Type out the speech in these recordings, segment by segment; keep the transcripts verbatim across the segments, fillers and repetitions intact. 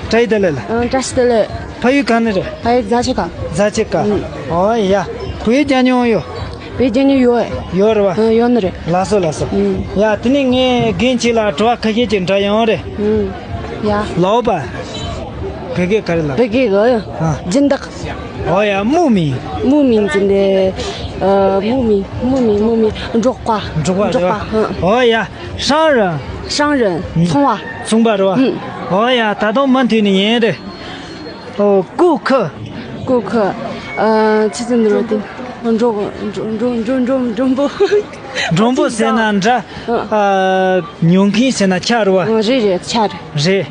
བཀྲ་ཤིས་བདེ་ལེགས་ལགས། ཨ། བཀྲ་ཤིས་བདེ་ལེགས། ཕ་ཡུལ་གང་ནས་རེད། ཕ་ཡུལ་རྫ་ཆུ་ཁ། རྫ་ཆུ་ཁ། ཨུ། ཨོ་ཡ། བོད་ཡིག་སྦྱང་མྱོང་ཡོད། བོད་ཡིག་སྦྱང་མྱོང་ཡོད། ཡོད་རེད་བ། ཨ། ཡོད་ནི་རེད། ལགས་སོ་ལགས་སོ། ཨུ། ཡ། དེ་ནས་ངས་རྒན་ཁྱེད་ལ་དྲི་བ་ཁ་ཤས་ཅིག་འདྲི་ཡོང་རེད། ཨུ། ཡ། ལའོ་པན། བོད་སྐད་ག་རེ་ལབ། བོད་སྐད་གི། ཨ། སྦྱིན་བདག། ཨོ་ཡ། 牧民། 牧民 ཟེར་ནས། ཨ། 牧民། 牧民། 牧民། འབྲོག་པ། འབྲོག་པ་རེད་བ། འབྲོག་པ། ཨ། ཨོ་ཡ། 商人། 商人། 嗯། 从化། 从化རེད་བ། 嗯། ཨོ་ཡ། ད་དུང་མུ་མཐུད་ནས་ཡིན་རེད། ཨོ། 顾客། 顾客། ཨ། ཆི་ཟེར་འདི་རེད་དེ། མགྲོན། མགྲོན། མགྲོན། མགྲོན། མགྲོན་པོ། མགྲོན་པོ་ཟེར་ན་འདྲ། ཨ། ཉོ་མཁན་ཟེར་ན་ཆ་རེད་བ། ཨ། རེད་རེད། ཆ་རེད། རེད།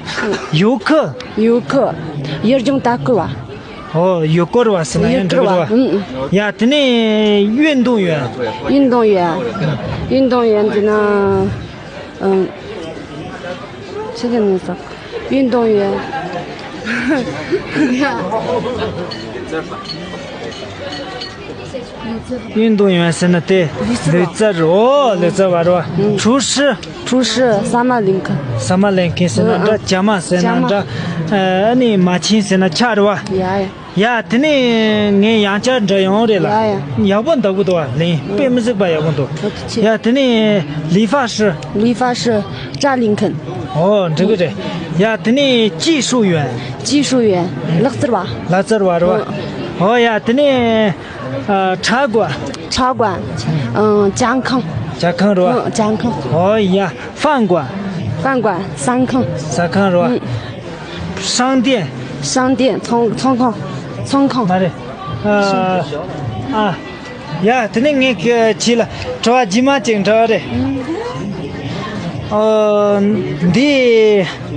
游客། 游客། ཡུལ་ལྗོངས་ལྟ་སྐོར་བ། ཨོ། ཡུལ་སྐོར་བ་ཟེར་ན་ཡང་འགྲིག་རེད་བ། ཨུ། ཨུ། ཡ། དེ་ནས་运动员། 运动员། 运动员 ཟེར་ན། ཨ། ཆི་ཟེར་ནས་ཟེར། 运动员། 运动员 ཟེར་ན་དེ། ལུས་རྩལ་བ། ལུས་རྩལ། ཨོ། ལུས་རྩལ་བ་རེད་བ། 厨师། 厨师། ཟ་མ་ལེན་མཁན། ཟ་མ་ལེན་མཁན་ཟེར་ན་འདྲ། ཨ། ཇ་མ་ཟེར་ན་འདྲ། ཨ། ཨ་ནི་མ་བྱན་ཟེར་ན་ཆ་རེད་བ། ཡ་ཡ། ཡ། དེ་ནས་ངས་ཡང་བསྐྱར་འདྲི་ཡོང་རེད་ལ། ཡ་ཡ། ཡག་པོ་འདུག་གི་འདུག་བ། ལན་དཔེ་མི་སྲིད་པ་ཡག་པོ་འདུག། ཨོ། ཐུགས་རྗེ་ཆེ། ཡ། དེ་ནས་理发师། 理发师། སྐྲ་ལེན་མཁན། ཨོ། འགྲིག་གི་རེད། ཡ། དེ་ནས་技术员། 技术员། ལག་རྩལ་བ། ལག་རྩལ་བ་རེད་བ། ཨོ། ཡ། དེ་ནས། ཨ། 茶馆། 茶馆། ཨ། ཇ་ཁང་། ཇ་ཁང་རེད་བ། ཨ། ཇ་ཁང་། ཨོ་ཡ། 饭馆། 饭馆། ཟ་ཁང་། ཟ་ཁང་རེད་བ། ཨུ། 商店། 商店། ཚོང་། ཚོང་ཁང་། ཚོང་ཁང་། མ་རེད། ཨ། ཨ། ཡ། དེ་ནས་ངས་ཁྱེད་ལ་དྲི་བ་རྗེས་མ་ཅིག་འདྲི་བ་རེད། ཨོ། འདི་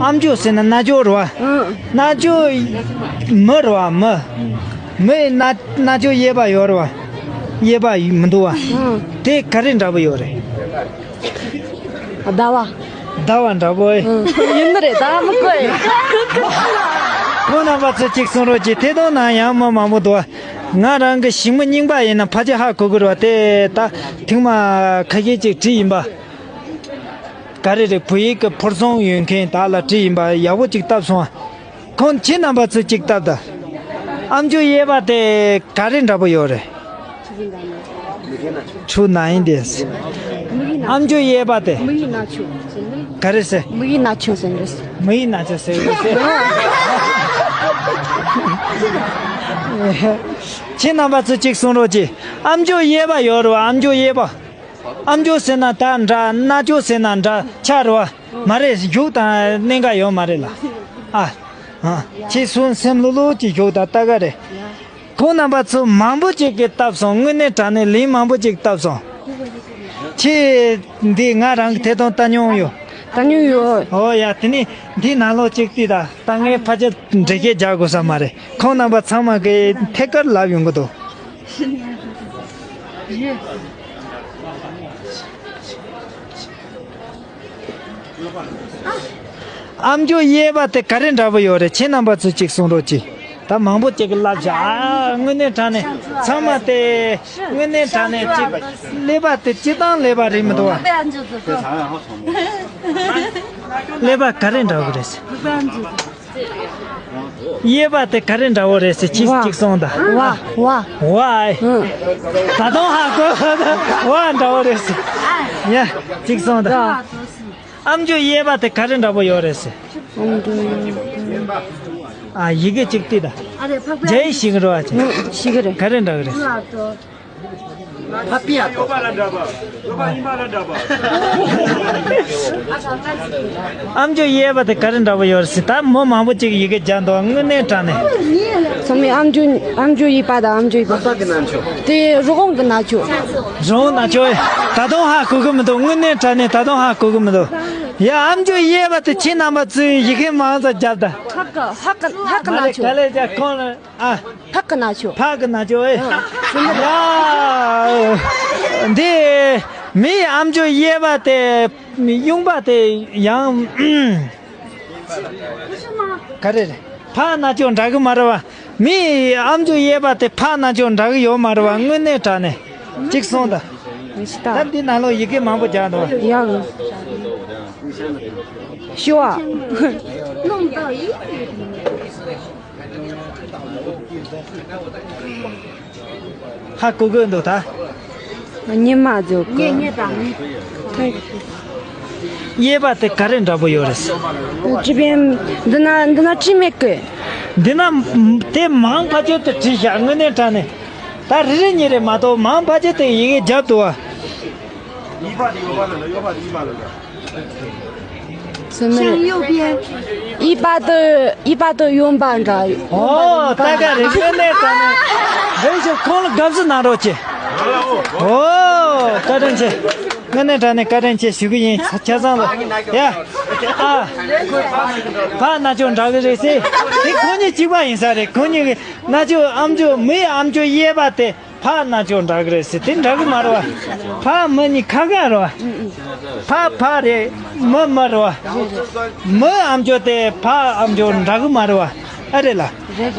ཨམ་ཅོག་ཟེར་ན་རྣ་ཅོག་རེད་བ། ཨུ། རྣ་ཅོག་མི་རེད་བ། མི། མི་ཡི་རྣ། རྣ་ཅོག་གཡས་པ་ཡོད་རེད་བ། གཡས་པ་མི་འདུག་བ། ཨུ། དེ་ག་རེ་འདྲ་པོ་ཡོད་རེད། ཟླ་བ། ཟླ་བ་འདྲ་པོ་ཨེ། ཨུ། ཡིན་ནི་རེད། ད་མི་གོ་ཨེ། ཁོང་རྣམ་པ་ཚོ་གཅིག་གསུང་རོགས་གྱིས། ཐད་གཏོང་ནང་ཡང་མི་མང་པོ་འདུག་བ། ང་རང་གི་ཞི་མི་རྙིང་པ་ཡིན་ན་ཕལ་ཆེར་ཧ་གོ་གི་རེད་བ། དེ་ད་ཐེངས་མ་ཁ་ཤས་ཅིག་བྲིས་ཡིན་པ། ག་རེ་རེད། བོད་ཡིག་གི་ཕུར་ཚོང་ཡོད་མཁན་དག་ལ་བྲིས་ཡིན་པ། ཡག་པོ་ཅིག་བཏབ་སོང་ཨ། ཁོང་ཁྱེད་རྣམ་པ་ཚོས་ཅིག་བཏབ་ད། ཨམ་ཅོག་གཡས་པ་དེ་ག་རེ་འདྲ་པོ་ཡོད་རེད། 出奶音的。 ཨམ་ཅོག་གཡས་པ་དེ། 母语哪球 ཟེར་ནི། ག་རེ་ཟེར། 母语哪球 ཟེར་ནི། 母语哪球 ཟེར་ནི། ཁྱེད་རྣམ་པ་ཚོས་ཅིག་གསུང་རོགས་གྱིས། ཨམ་ཅོག་གཡས་པ་ཡོད་རེད་བ། ཨམ་ཅོག་གཡས་པ། ཨམ་ཅོག་ཟེར་ན་ད་འདྲ། རྣ་ཅོག་ཟེར་ན་འདྲ་ཆགས་རེད་བ། མ་རེད། རྒྱུག་དང་གནད་འགག་ཡོད་མ་རེད་ལ། ཨ། ཨ། ཁྱེད་ཚོ་སེམས་ལྷོད་ལྷོད་ཀྱིས་རྒྱུག་དང་ལྟ་ག་རེད། ཁོང་རྣམ་པ་ཚོ་མང་པོ་ཅིག་གིས་བཏབ་སོང་། དངོས་གནས་དྲང་གནས་ལན་མང་པོ་ཅིག་བཏབ་སོང་། ཁྱེད་འདི་ང་རང་གི་ཐད་གཏོང་ལྟ་མྱོང་ཡོད། ལྟ་མྱོང་ཡོད། ཨོ་ཡ། དེ་ནས་འདི་ནང་ལོགས་ཅིག་བལྟས་དང་། ད་ངས་ཕལ་ཆེར་འགྲེལ་བཤད་རྒྱག་དགོས་ས་མ་རེད། ཁོང་རྣམ་པ་ཚང་མ་གིས་ཐད་ཀར་ལབ་ཡོང་གི་འདུག། ཨམ་ཅོག་གཡས་པ་དེ་ག་རེ་འདྲ་པོ་ཡོད་རེད། ཁྱེད་རྣམ་པ་ཚོས་ཅིག་གསུང་རོགས་གྱིས། ད་མང་པོ་ཅིག་གིས་ལབ་བཞག། ཨ། དངོས་གནས་དྲང་གནས་ཚང་མ་དེ་དངོས་གནས་དྲང་གནས་ཅིག་ཀླད་པ་དེ་སྤྱིར་བཏང་ཀླད་པ་རེད་མི་འདུག་བ། ཀླད་པ་ག་རེ་འདྲ་པོ་རེད་ཟེར། གཡས་པ་དེ་ག་རེ་འདྲ་པོ་རེད་ཟེར། ཅིག་ཅིག་གསུང་དང་། 哇། 哇། 哇། 哇。 ཨེ། ད་དུང་ཧ་གོ། 哇 འདྲ་པོ་རེད་ཟེར། ཡ། ཅིག་གསུང་དང་། ཨམ་ཅོག་གཡས་པ་དེ་ག་རེ་འདྲ་པོ་ཡོད་རེད་ཟེར། ཨམ་ཅོག་གཡས་པ། ཨ། ཡི་གེ་གཅིག་བལྟས་དང་། རྒྱ་ཡིག་ཤེས་ཀྱི་རེད་བ། ཅིག་ཤེས་ཀྱི་རེད། ག་རེ་འདྲ་གི་རེད་ཟེར། ཕ་པི་ཡ་ཏོ། ཨམ་ཅོག་གཡས་པ་དེ་ག་རེ་འདྲ་པོ་ཡོད་རེད་ཟེར། ད་མི་མང་པོ་ཅིག་ཡི་གེ་རྒྱག་འདུག། དངོས་གནས་དྲང་གནས། ཚང་མས་ཨམ་ཅོག་ཨམ་ཅོག་གཡས་པ་དང་ཨམ་ཅོག་གཡས་པ། ལག་པ་གི་རྣ་ཅོག། དེ་རི་བོང་གི་རྣ་ཅོག། རི་བོང་རྣ་ཅོག་ཨེ། ད་དུང་ཧ་གོ་གི་མི་འདུག། དངོས་གནས་དྲང་གནས་ད་དུང་ཧ་གོ་གི་མི་འདུག། ཡ། ཨམ་ཅོག་གཡས་པ་དེ་ཁྱེད་རྣམ་པ་ཚོས་ཡི་གེ་མང་ཙམ་རྒྱབ་དང་། ཕག་གི་ཕག་གི་ཕག་གི་མ་རེད། རྣ་ཅོག། ག་ལེར་རྒྱག་ཁོང་ལ། ཨ། ཕག་གི་རྣ་ཅོག། ཕག་གི་རྣ་ཅོག་ཨེ། ཨ། ཡ། འདི་མིའི་ཨམ་ཅོག་གཡས་པ་དེ་གཡོན་པ་དེ་ཡང་། ག་རེ་རེད། ཕག་རྣ་ཅོག་འདྲ་གི་མ་རེད་བ། མིའི་ཨམ་ཅོག་གཡས་པ་དེ་ཕག་རྣ་ཅོག་འདྲ་གི་ཡོད་མ་རེད་བ། དངོས་གནས་དྲང་གནས། ཅིག་གསུང་དང་། ད་འདི་ནང་ལོགས་ཡི་གེ་མང་པོ་རྒྱག་འདུག་བ། ཡ། ཤི་བ། ཧ་གོ་གི་འདུག་ད། ཉི་མ་ཟོ་གི། གཉིས་དང་གཉིས། གཡས་པ་དེ་ག་རེ་འདྲ་པོ་ཡོད་རེད། ཅི་བེམ། འདི་ན་འདི་ན་བྲིས་མེད་གི། འདི་ན་དེ་མང་ཕལ་ཆེར་དུ་བྲིས་བཞག་དངོས་གནས་དྲང་གནས། ད་རེ་རེ་གཉིས་རེ་མ་གཏོགས་མང་ཕལ་ཆེར་དུ་ཡི་གེ་རྒྱབ་འདུག་བ། 一半的，一半的，一半的。 སུ་མི་རེད། 右边。 一半的，一半的用半张。 ཨོ། ད་ག་རེ་དངོས་གནས་དྲང་གནས། རེད་ཤག་ཁོང་ལ་དགའ་བསུ་གནང་རོགས་གྱིས། ཨོ། བཀའ་དྲིན་ཆེ། དངོས་གནས་དྲང་གནས་བཀའ་དྲིན་ཆེ་ཞུ་གི་ཡིན། ཆ་ཚང་ལ། ཡ། ཨ། ཕ་རྣ་ཅོག་འདྲ་གི་རེད་ཟེར། དེ་ཁོང་གཉིས་གཅིག་པ་ཡིན་ས་རེད། ཁོང་གཉིས་ཀྱི་རྣ་ཅོག་ཨམ་ཅོག་མིའི་ཨམ་ཅོག་གཡས་པ་དེ། ཕ་རྣ་ཅོག་འདྲ་གི་རེད་ཟེར། དེ་འདྲ་གི་མ་རེད་བ། ཕ་མི་གཉིས་ཁ་ཁ་རེད་བ། ཕ་ཕ་རེད། མི་མི་རེད་བ། མི་ཨམ་ཅོག་དེ་ཕ་ཨམ་ཅོག་འདྲ་གི་མ་རེད་བ། ཨ་རེད་ལ།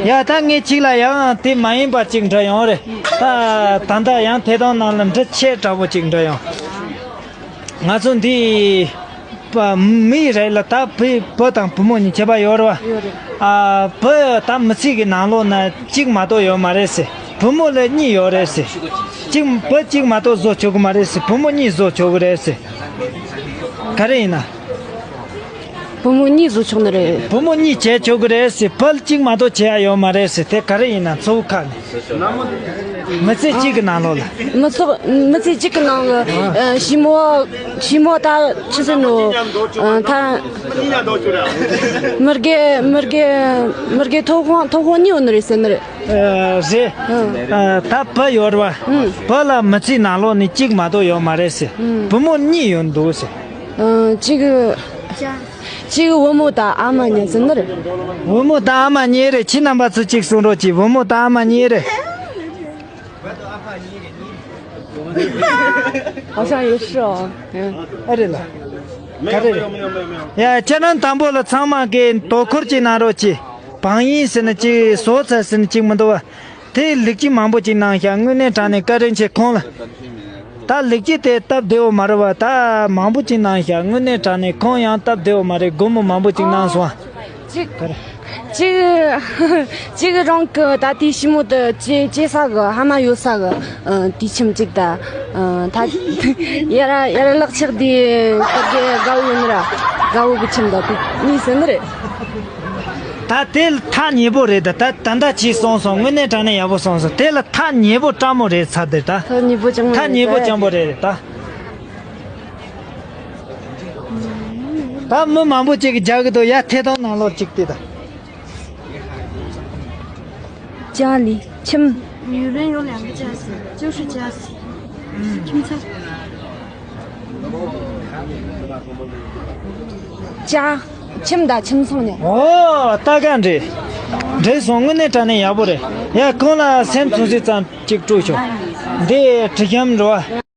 ཡ་ད་ངས་ཅིག་ལ་ཡང་དེ་མ་ཡིན་པ་ཅིག་འདྲ་ཡོང་རེད། ད་ད་ལྟ་ཡང་ཐད་གཏོང་ནང་ལ་འདྲི་ཆེ་དྲག་པོ་ཅིག་འདྲ་ཡོང་། ང་ཚོ་འདི་པ་མི་རེད་ལ། ད་བུ་བུ་དང་བུ་མོ་གཉིས་ཁྱད་པར་ཡོད་རེད་བ། ཡོད་རེད། ཨ། བུ་ད་མི་ཚེ་གི་ནང་ལོགས་ན་གཅིག་མ་གཏོགས་ཡོད་མ་རེད་ཟེར། བུ་མོ་ལ་གཉིས་ཡོད་རེད་ཟེར། གཅིག་བུ་གཅིག་མ་གཏོགས་བཟོ་ཆོག་གི་མ་རེད་ཟེར། བུ་མོ་གཉིས་བཟོ་ཆོག་གི་རེད་ཟེར། ག་རེ་ཡིན་ན། བུ་མོ་གཉིས་བཟོ་ཆོག་ནི་རེད། བུ་མོ་གཉིས་བྱས་ཆོག་གི་རེད་ཟེར། བུ་གཅིག་མ་གཏོགས་བྱས་ཡ་ཡོད་མ་རེད་ཟེར། དེ་ག་རེ་ཡིན་ན། གཙོ་བོ་ཁ་ནས། མི་ཚེ་གཅིག་གི་ནང་ལོགས་ལ། མི་ཚོགས་མི་ཚེ་གཅིག་གི་ནང་གི་ཨ། ཞི་མོ་ཞི་མོ་ད་ཆི་ཟེར་ནོ། ཨ། ད་མི་རྒན་མི་རྒན་མི་རྒན་ཐོབ་དབང་ཐོབ་དབང་གཉིས་ཡོད་ནི་རེད་ཟེར་ནི་རེད། ཨ། རེད། ཨ། ད་བུ་ཡོད་རེད་བ། ཨ། བུ་ལ་མི་ཚེ་ནང་ལོགས་ནས་གཅིག་མ་གཏོགས་ཡོད་མ་རེད་ཟེར། ཨ། བུ་མོ་གཉིས་ཡོད་འདུག་ཟེར། ཨ། གཅིག་གཅིག་བུ་མོ་དང་ཨ་མ་གཉིས་ཟེར་ནི་རེད། བུ་མོ་དང་ཨ་མ་གཉིས་རེད། ཁྱེད་རྣམ་པ་ཚོ་གཅིག་གསུང་རོགས་གྱིས། བུ་མོ་དང་ཨ་མ་གཉིས་རེད། 好像也是哦。嗯。 ཨ་རེད་ལ། ག་རེ་རེད། ཡ། ཁྱེད་རང་དང་པོ་ལ་ཚང་མ་གིས་དོ་ཁུར་གྱིས་གནང་རོགས་གྱིས། བང་ཡིན་ཟེར་ནི་གཅིག་བཟོ་ཚར་ཟེར་ནི་གཅིག་མི་འདུག་བ། དེ་ལེགས་སྐྱེས་མང་པོ་ཅིག་གནང་ཤག་དངོས་གནས་དྲང་གནས་བཀའ་དྲིན་ཆེ་ཁོང་ལ། ད་ལེགས་སྐྱེས་དེ་སྟབས་བདེ་བོ་མ་རེད་བ། ད་མང་པོ་ཅིག་གནང་ཤག་དངོས་གནས་དྲང་གནས་ཁོང་ཡང་སྟབས་བདེ་བོ་མ་རེད། སྒོར་མོ་མང་པོ་ཅིག་གནང་སོང་། གཅིག་གཅིག་གཅིག་རང་གི་ད་དེ་ཞི་མོ་དེ་སྐྱེ་སྐྱེ་ས་གི་ཕ་མ་ཡོད་ས་གི། ཨ། དེ་ཁྱིམ་གཅིག་ད། ཨ། ད་ཡར་ཡར་ལག་ཆགས་དེ་ཁོར་གི་དགའ་བོ་ཡོད་ནི་ར། དགའ་བོ་གི་ཁྱིམ་ད་དེ་གཉིས་ཟེར་ནི་རེད། ད་དེ་ཐག་ཉེ་པོ་རེད། ད་ད་ད་ད་ཅིག་སོང་སོང་། དངོས་གནས་དྲང་གནས་ཡག་པོ་སོང་སོང་། དེ་ལ་ཐག་ཉེ་པོ་སྤྲ་མོ་རེད་ཚ་དེ་ད། ཐག་ཉེ་པོ་ཅང་མ་ཐག་ཉེ་པོ་རེད་ད། ཅང་པོ་རེད་ད། ད་མི་མང་པོ་ཅིག་གིས་རྒྱག་གི་འདུག་ཡ། ཐད་གཏོང་ནང་ལོགས་ཅིག་བལྟས་ད། 家里 ཁྱིམ། 女人有两个家庭，就是家庭。 ཁྱིམ་ཚང་། 家 ཁྱིམ་དང་ཁྱིམ་ཚང་ནས། ཨོ། ད་ག་འདྲ། འགྲིག་སོང་། དངོས་གནས་དྲང་གནས་ཡག་པོ་རེད། ཡ། ཁོང་ལ་སེམས་ཚོམས་ཤིག་ཙམ་ཅིག་སྤྲོད་ཤོག་འདི་དྲི་ཞིམ་འགྲོ་བ།